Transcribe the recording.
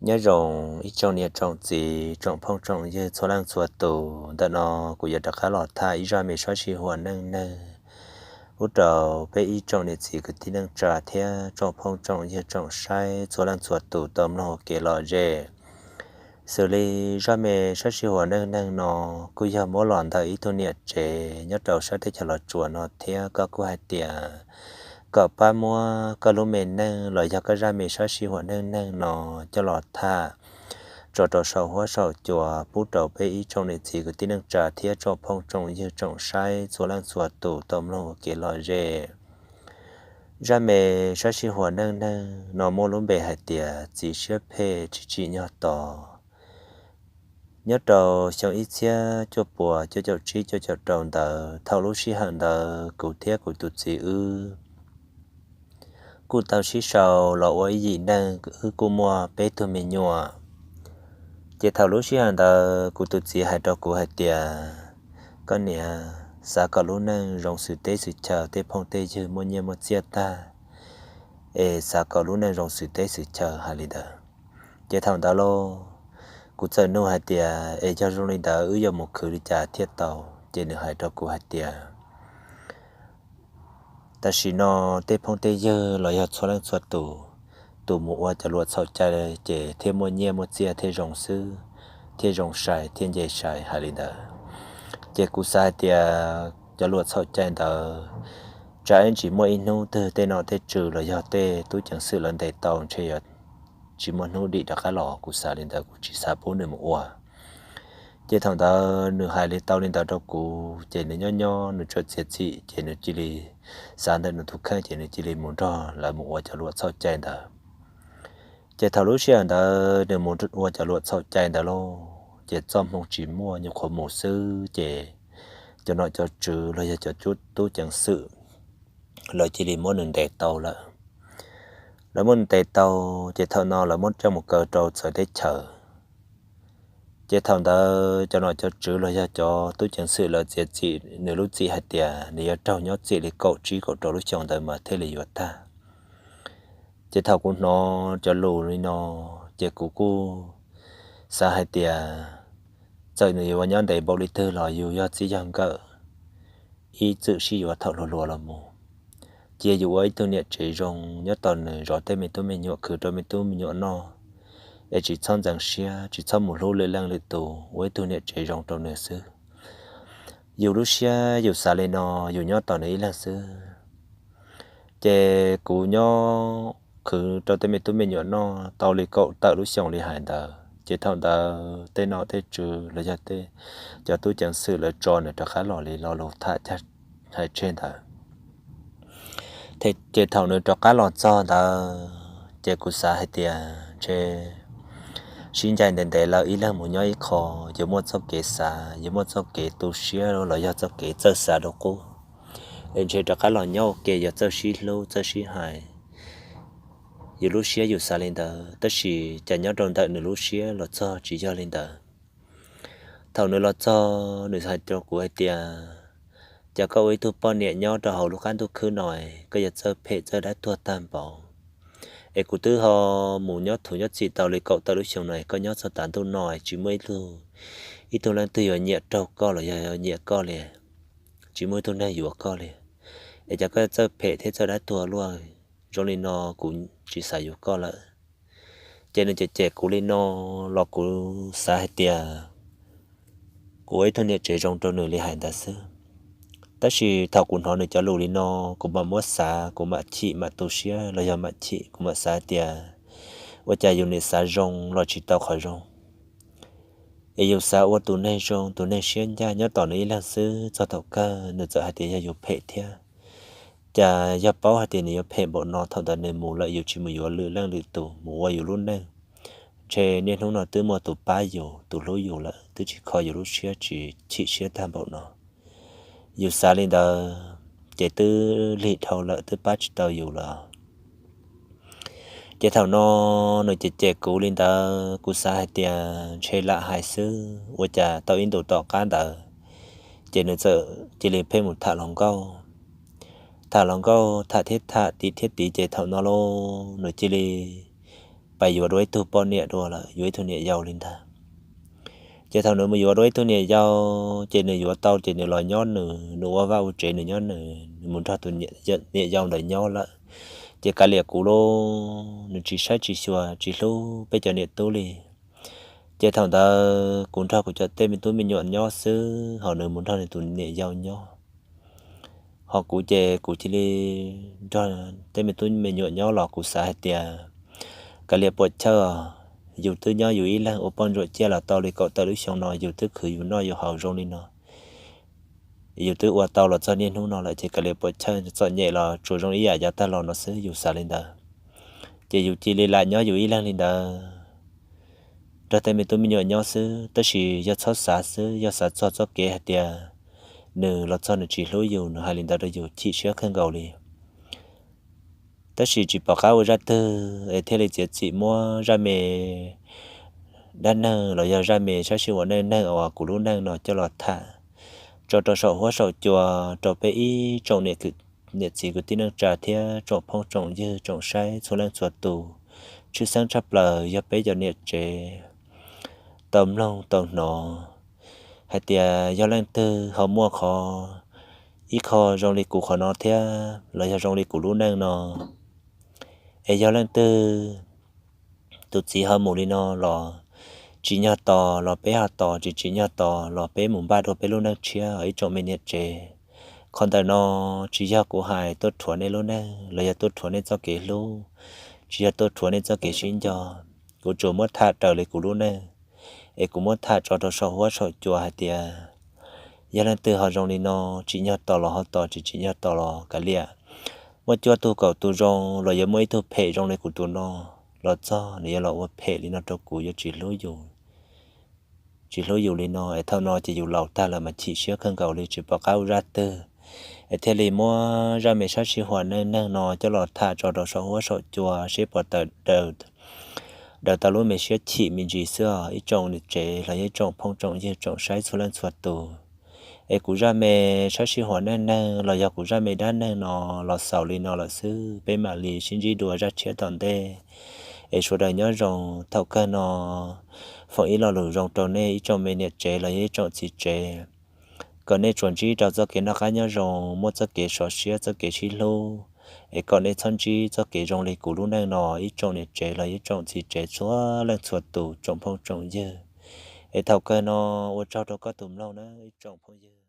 Nyob zoo ib tsoom niam tsoom txiv, tsoom phooj tsoom ywg txhua leej txhua tus. Ntawm no kuv yuav rov qab los tham ib zaj me sab sij huam neej neeg pub rau peb ib tsoom niam txiv kwv tij neej tsa thiab tsoom phooj tsoom ywg tsoom saib txhua leej txhua tus tau mloog ua kev lom zem. Xws li zaj me sab sij huam neej neeg no kuj yog muab los ntawm ib tug niam tsev nyob rau sab teb chaws Los Tsuas no thiab. Koj kuj hais tias kom pab muab koj lub me neej los yog koj zaj me sab sij huam neej neeg no coj los tham tso rau saum huab saum cua pub rau peb ib tsoom niam txiv kwv tij neej tsa thiab tsoom phooj tsoom ywg tsoom saib txhua leej txhua tus tau mloog ua kev lom zem. Zaj me sab sij huam neej neeg no muaj lub npe hais tias txiv siab phem tsis tsim nyog tos. Nyob rau xyoo ib txhiab cuaj puas cuaj caum tsib cuaj caum rau ntawd, thaum lub sij hawm ntawd kuv thiab kuv tus txiv wb kuj tau sib sau los ua ib yim neej, wb kuj muaj peb tug me nyuam. Ces thaum lub sij hawm ntawd kuv tus txiv hais rau kuv hais tias, koj niam, xav kom lub neej zoo xws teb xws chaw, tej phooj tej ywg muaj nyiaj muaj txiaj tag, es xav kom lub neej zoo xws teb xws chaw hais li ntawd. Ces thaum ntawd lauj, kuv txawm nug hais tias es yog zoo li ntawd wb yuav mus khwv li cas thiaj tau? Ces nws hais rau kuv hais tias, tam sim no tej phooj tej ywg los yog txhua leej txhua tus, tus mus ua cov luam txhaum cai ces thiaj muaj nyiaj muaj txiaj thiaj zoo xwb, thiaj zoo sai thiaj nce sai hais li ntawd. Ces kuv xav hais tias cov luam txhaum cai ntawd tsam ib ntsis muaj ib hnub twg tej nom tej tswv los yog tej tub ceev xwm lawv ntes tau ntshe yuav tsis muaj hnub dim rov qab los. Kuv xav li ntawd kuv tsis xav pub nws mus ua. Ces thaum ntawd nws hais li tau li ntawd rau kuv ces nws nyob nyob nws txawm txiav txim ces nws cia li xav ntawm nws tus kheej ces nws cia li mus nrog lawv mus ua cov luam txhaum cai ntawd. Ces thaum lub sij hawm ntawd nws mus ua cov luam txhaum cai ntawd lauj, ces txoj hmoo tsis muaj, nyuam qhuav mus xwb ces cov nom cov tswv los yog cov tub ceev xwm lawv cia li muab nws ntes tau lawm. Lawv muab nws ntes tau, ces thaum no lawv muab coj mus kaw rau txawv teb chaws. Ces thaum ntawd cov nom cov tswv los yog cov tub ceev xwm lawv txiav txim, nws lub txim hais tias nws yuav raug nyob txim li kaum tsib kaum rau lub xyoo ntawd mas thiaj li yuav tag. Ces thaum kuv hnov cov lus li no, ces kuv kuj xav hais tias txawm nws yuav ua nyob ntev npaum li twg los yus yog txij yog nkawm ib txwm sib yuav thaum hluas hluas los mus. Cia yus ua ib tug niam tsev zoo nyob tos nws, zov tej me tub me nyuam, khwv rau me tub me nyuam noj, es tsis txhob ntxeev siab, tsis txhob mus hlub lwm leej lwm tus, ua ib tug niam tsev zoo rau nws xwb. Yus lub siab yus xav li no, yus nyob tos nws ib leeg xwb. Ces kuv nyob khwv rau tej me tub me nyuam noj tau li kaum tawm lub xyoo li hais ntawd, ces thaum ntawd tej nom tej tswv los yog tej cov tub ceev xwm lawv tso nws rov qab los li lo lus tham hais tseg ntawd. Ces thaum nws rov qab los txog ntawd ces kuv xav hais tias ntshe sib ncaim ntev ntev lawm ib leeg mus nyob ib qho, yuav muaj txoj kev xav, yuav muaj txoj kev tu siab los yog txoj kev txawj xav rau qub, es ntshe rov qab los nyob ua ke yuav txawj sib hlub txawj sib hais. Yus lub siab yus xav li ntawd, tab sis cas nyob rau ntawm nws lub siab los txog tsis yog li ntawd. Thaum nws los txog nws hais rau kuv hais tias, cas koj ua ib tug poj niam nyob rau hauv lub qab ntuj khwb no, koj yuav txawj phem txawj dab tuag tag npaum. Es kuv twb ho mus nyob thuv nyob txim tau li kaum tawm lub xyoo no, koj nyob txog tav ntuj no tsis muaj ib tug, ib tug leej twg yuav nyiam raug koj los yog nyiam koj li, tsis muaj ib tug neeg yuav koj li. Es cas koj txawj phem thiab txawj dab tuag luaj, zoo li no kuv tsis xav yuav koj lawm. Ces nws cem cem kuv li no los kuv xav hais tias kuv ua ib tug niam tsev zoo rau nws li hais ntawd xwb. Tab sis thaum kuv hnov nws cov lus li no, kuv mam muab xav, kuv mam chim mam tu siab los yog mam chim, kuv mam xav tias ua cas yus niam xav zoo los tsis tau qhov zoo. Es yus xav ua tus neeg zoo, tus neeg siab ncaj nyob tos nws ib leeg xwb, txog thaum kawg nws txawm hais tias yog yus phem thiab. Cas yog paub hais tias nws yuav phem npaum no thaum ntawd nws mus lawm, yus tsis mus yuav lwm leej lwm tus mus ua yus lub neej, ntshe niaj hnub no twb muaj tus pab yus tus hlub yus lawm, twb tsis kho yus lub siab tsis chim siab tag npaum no. Yus xav li ntawd ces twb lig dhau lawm, twb pab tsis tau yus lawm. Ces thaum no nws cem cem kuv li ntawd, kuv xav hais tias ntshe lam hais xwb, ua cas tau ib ntus tom qab ntawd ces nws txawm cia li pheej mus tham hluas nkauj. Tham hluas nkauj tham thiab tham, tiv thiab tiv, ces thaum no lauj nws cia li pais yuav dua ib tug poj niam dua lawm, yuav ib tug niam yau li ntag. Ces thaum nws mus yuav dua ib tug niam yau, ces nws yuav tau ces nws los nyob nws, nws ua vaj ua tsev nws nyob nws, nws mus nrog tus niam yau ntawd nyob lawm. Ces kav liam kuv los nws tsis saib tsis xyuas tsis hlub peb cov niam tub li. Ces thaum ntawd kuv nrog kuv cov tej me tub me nyuam nyob xwb, ho nws mus nrog nws tus niam yau nyob. Ho kuv ces kuv cia li nrog tej me tub me nyuam nyob los kuv xav hais tias kav liam puas chawj os, yus twb nyob yus ib leeg ua poj ntsuam ciaj los tau li kaum tawm lub xyoo no, yus twb khwv yus noj yus haus zoo li no, yus twb ua tau los txog niaj hnub no lawm ces kav liam puas chawj, txom nyem los tsuas zoo ib yam yav tag los no xwb, yus xav li ntawd. Ces yus cia li lam nyob yus ib leeg li ntawd, nrog tej me tub me nyuam nyob xwb, tab sis yog txhob xav xwb, yog xav txog txoj kev hais tias nws los txog nws tsis hlub yus, nws hais li ntawd rau yus chim siab kawg nkaus li. Tab sis tsis pom qab ua zaj twg es thiaj li txiav txim muab zaj me dab neeg los yog zaj me sab sij huam neej neeg uas kuv lub neej no coj los tham tso rau saum huab saum cua rau peb ib tsoom niam txiv kwv tij neej tsa thiab tsoom phooj tsoom ywg tsoom saib txhua leej txhua tus. Tshwj xeeb tshaj plaws yog peb cov niam tsev tau mloog tau hnov hais tias yog leej twg ho muaj qhov, ib qho zoo li kuv qhov no thiab los yog zoo li kuv lub neej no, es yog leej twg tus txiv ho mus li no los tsim nyog tos los peb ho tos, tsis tsim nyog tos los peb mus npaj dua peb lub neej tshiab os ib tsoom me niam tsev. Qhov ntawm no tsis yog kuv hais tuaj rhuav nej lub neej los yog tuaj rhuav nej txoj kev hlub, tsis yog tuaj rhuav nej txoj kev sib nco. Kuv tsuas muab tham raws li kuv lub neej, es kuv muab tham tso rau saum huab saum cua hais tias yog leej twg ho zoo li no, tsim nyog tos los ho tos, tsis tsim nyog tos los kav liam. Muaj cuaj tug kaum tus zoo los yog muaj ib tug phem zoo li kuv tus no los txog, nws yuav los ua phem li no rau kuv, yuav tsis hlub yus li no es thaum no ces yus laus tag lawm mas chim siab kawg nkaus li tsis pom qab ua zaj twg, es thiaj li muab zaj me sab sij huam neej neeg no coj los tham tso rau saum huab saum cua seb puas tawm daws tau lub me siab chim me ntsis xwb os ib tsoom niam tsev los yog ib tsoom phooj tsoom ywg tsoom saib txhua leej txhua tus. Es kuv zaj me sab sij huam neej neeg los yog kuv zaj me dab neeg no los xaus li no lawm xwb, peb mam li sib ntsib dua zaj tshiab tom ntej. Es sawv daws nyob zoo, thaum kawg no foom ib lo lus zoo rau nej ib tsoom me niam tsev los yog ib tsoom txiv tsev, kom nej tsuas ntsib rau txoj kev noj qab nyob zoo, muaj txoj kev sov siab, txoj kev sib hlub, es kom nej txhob ntsib txoj kev zoo li kuv lub neej no ib tsoom niam tsev los yog ib tsoom txiv tsev txhua leej txhua tus tsoom phooj tsoom ywg. Es thaum kawg no ua tsaug rau koj tus mloog na ib tsoom phooj ywg.